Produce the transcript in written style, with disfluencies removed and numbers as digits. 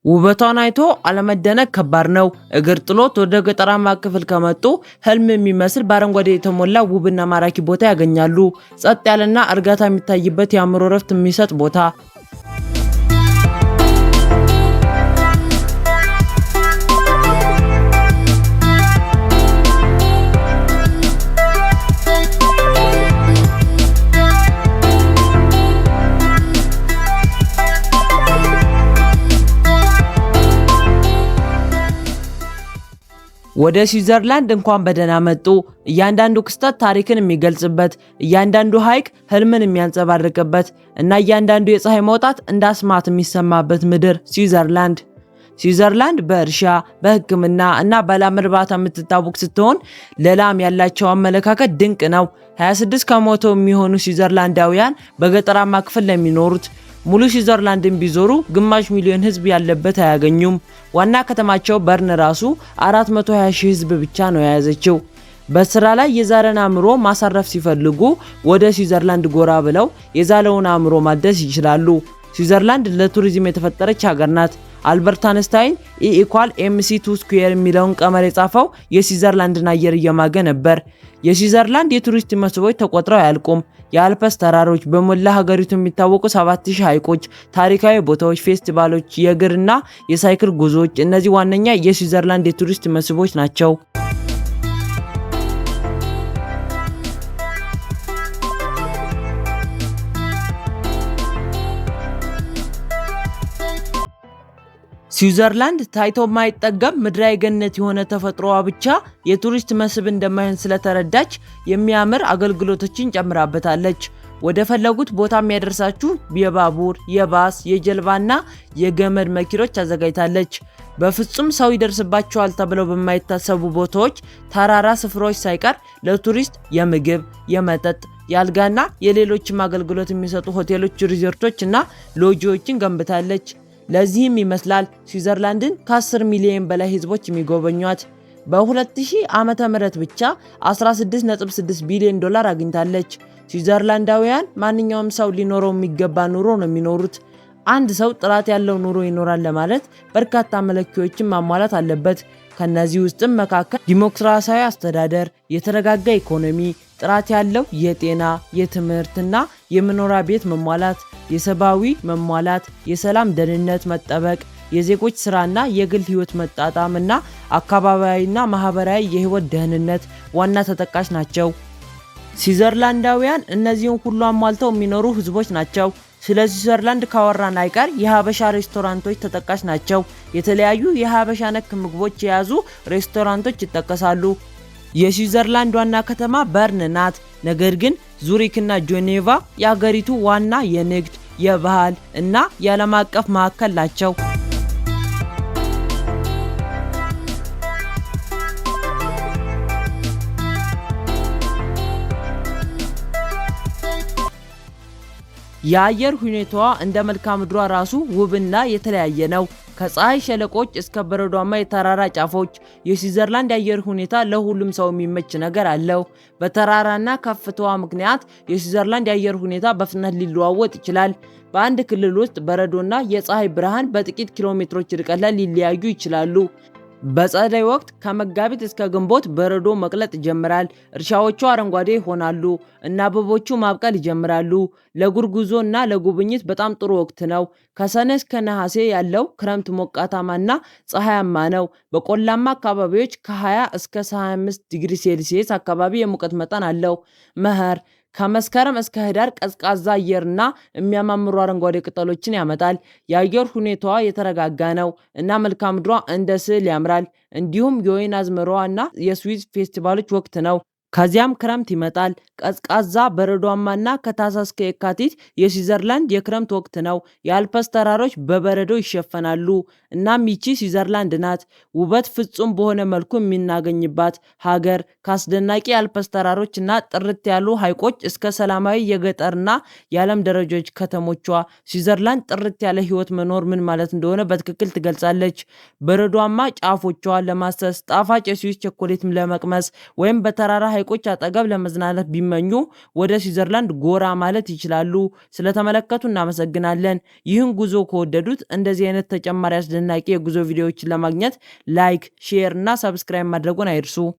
ውበቷን አይቶ አለመደነቅ ከባድ ነው። እግር ጥሎት ወደ ገጠራማ ክፍል ከመጡ ህልም የሚመስል በአረንጓዴ የተሞላ ውብና ማራኪ ቦታ ያገኛሉ። ጸጥ ያለና እርጋታ የሚታይበት የአእምሮ እረፍት የሚሰጥ ቦታ። ወደ ስዊዘርላንድ እንኳን በደህና መጡ። እያንዳንዱ ክስተት ታሪክን የሚገልጽበት፣ እያንዳንዱ ሐይቅ ህልምን የሚያንጸባርቅበት እና እያንዳንዱ የፀሐይ መውጣት እንደ አስማት የሚሰማበት ምድር ስዊዘርላንድ። ስዊዘርላንድ በእርሻ፣ በሕክምና እና በላም እርባታ የምትታወቅ ስትሆን ለላም ያላቸው አመለካከት ድንቅ ነው። 26% የሚሆኑ ስዊዘርላንዳውያን በገጠራማ ክፍል ለሚኖሩት ሙሉ ስዊዘርላንድን ቢዞሩ ግማሽ ሚሊዮን ህዝብ ያለበት አያገኙም። ዋና ከተማቸው በርን ራሱ 420 ሺህ ህዝብ ብቻ ነው የያዘችው። በስራ ላይ የዛለን አእምሮ ማሳረፍ ሲፈልጉ ወደ ስዊዘርላንድ ጎራ ብለው የዛለውን አእምሮ ማደስ ይችላሉ። ስዊዘርላንድ ለቱሪዝም የተፈጠረች ሀገር ናት። አልበርት አንስታይን E equal mc two square የሚለውን ቀመር የጻፈው የስዊዘርላንድን አየር እየማገ ነበር። የስዊዘርላንድ የቱሪስት መስህቦች ተቆጥረው አያልቁም። የአልፐስ ተራሮች፣ በሞላ ሀገሪቱ የሚታወቁ 7000 ሐይቆች፣ ታሪካዊ ቦታዎች፣ ፌስቲቫሎች፣ የእግርና የሳይክል ጉዞዎች እነዚህ ዋነኛ የስዊዘርላንድ የቱሪስት መስህቦች ናቸው። ስዊዘርላንድ ታይቶ የማይጠገብ ምድራዊ ገነት የሆነ ተፈጥሮዋ ብቻ የቱሪስት መስህብ እንደማይሆን ስለተረዳች የሚያምር አገልግሎቶችን ጨምራበታለች። ወደ ፈለጉት ቦታ የሚያደርሳችሁ የባቡር፣ የባስ፣ የጀልባና የገመድ መኪኖች አዘጋጅታለች። በፍጹም ሰው ይደርስባቸዋል ተብለው በማይታሰቡ ቦታዎች፣ ተራራ ስፍራዎች ሳይቀር ለቱሪስት የምግብ፣ የመጠጥ፣ የአልጋና የሌሎችም አገልግሎት የሚሰጡ ሆቴሎች፣ ሪዞርቶች እና ሎጂዎችን ገንብታለች። ለዚህም ይመስላል ስዊዘርላንድን ከ10 ሚሊዮን በላይ ህዝቦች የሚጎበኟት። በ2000 ዓመተ ምህረት ብቻ 16.6 ቢሊዮን ዶላር አግኝታለች። ስዊዘርላንዳውያን ማንኛውም ሰው ሊኖረው የሚገባ ኑሮ ነው የሚኖሩት። አንድ ሰው ጥራት ያለው ኑሮ ይኖራል ለማለት በርካታ መለኪያዎችን ማሟላት አለበት። ከነዚህ ውስጥም መካከል ዲሞክራሲያዊ አስተዳደር፣ የተረጋጋ ኢኮኖሚ፣ ጥራት ያለው የጤና፣ የትምህርትና የመኖሪያ ቤት መሟላት፣ የሰብአዊ መሟላት፣ የሰላም ደህንነት መጠበቅ፣ የዜጎች ስራና የግል ህይወት መጣጣም እና አካባቢያዊና ማህበራዊ የህይወት ደህንነት ዋና ተጠቃሽ ናቸው። ስዊዘርላንዳውያን እነዚህን ሁሉ አሟልተው የሚኖሩ ህዝቦች ናቸው። ስለ ስዊዘርላንድ ካወራን አይቀር የሀበሻ ሬስቶራንቶች ተጠቃሽ ናቸው። የተለያዩ የሀበሻ ነክ ምግቦች የያዙ ሬስቶራንቶች ይጠቀሳሉ። የስዊዘርላንድ ዋና ከተማ በርን ናት። ነገር ግን ዙሪክና ጄኔቫ የአገሪቱ ዋና የንግድ፣ የባህል እና የዓለም አቀፍ ማዕከል ናቸው። የአየር ሁኔታዋ እንደ መልክዓ ምድሯ ራሱ ውብና የተለያየ ነው። ከፀሐይ ሸለቆች እስከ በረዷማ የተራራ ጫፎች የስዊዘርላንድ የአየር ሁኔታ ለሁሉም ሰው የሚመች ነገር አለው። በተራራና ከፍታዋ ምክንያት የስዊዘርላንድ የአየር ሁኔታ በፍጥነት ሊለዋወጥ ይችላል። በአንድ ክልል ውስጥ በረዶና የፀሐይ ብርሃን በጥቂት ኪሎ ሜትሮች ርቀት ላይ ሊለያዩ ይችላሉ። በጸደይ ወቅት ከመጋቢት እስከ ግንቦት በረዶ መቅለጥ ይጀምራል። እርሻዎቹ አረንጓዴ ይሆናሉ እና አበቦቹ ማብቀል ይጀምራሉ። ለእግር ጉዞ እና ለጉብኝት በጣም ጥሩ ወቅት ነው። ከሰኔ እስከ ነሐሴ ያለው ክረምት ሞቃታማና ፀሐያማ ነው። በቆላማ አካባቢዎች ከ20 እስከ 25 ዲግሪ ሴልሲየስ አካባቢ የሙቀት መጠን አለው። መኸር ከመስከረም እስከ ህዳር ቀዝቃዛ አየርና የሚያማምሩ አረንጓዴ ቅጠሎችን ያመጣል። የአየር ሁኔታዋ የተረጋጋ ነው እና መልክዓ ምድሯ እንደ ስዕል ያምራል። እንዲሁም የወይን አዝመራዋ እና የስዊዝ ፌስቲቫሎች ወቅት ነው። ከዚያም ክረምት ይመጣል። ቀዝቃዛ በረዷማና ከታህሳስ እስከ የካቲት የስዊዘርላንድ የክረምት ወቅት ነው። የአልፐስ ተራሮች በበረዶ ይሸፈናሉ። እናም ይቺ ስዊዘርላንድ ናት፣ ውበት ፍጹም በሆነ መልኩ የምናገኝባት ሀገር። ከአስደናቂ የአልፐስ ተራሮች እና ጥርት ያሉ ሐይቆች እስከ ሰላማዊ የገጠርና የዓለም ደረጃዎች ከተሞቿ፣ ስዊዘርላንድ ጥርት ያለ ሕይወት መኖር ምን ማለት እንደሆነ በትክክል ትገልጻለች። በረዷማ ጫፎቿ ለማሰስ፣ ጣፋጭ የስዊስ ቸኮሌት ለመቅመስ ወይም በተራራ ሐይቆች ሐይቆች አጠገብ ለመዝናናት ቢመኙ ወደ ስዊዘርላንድ ጎራ ማለት ይችላሉ። ስለተመለከቱ እናመሰግናለን። ይህን ጉዞ ከወደዱት እንደዚህ አይነት ተጨማሪ አስደናቂ የጉዞ ቪዲዮዎችን ለማግኘት like፣ share እና subscribe ማድረጉን አይርሱ።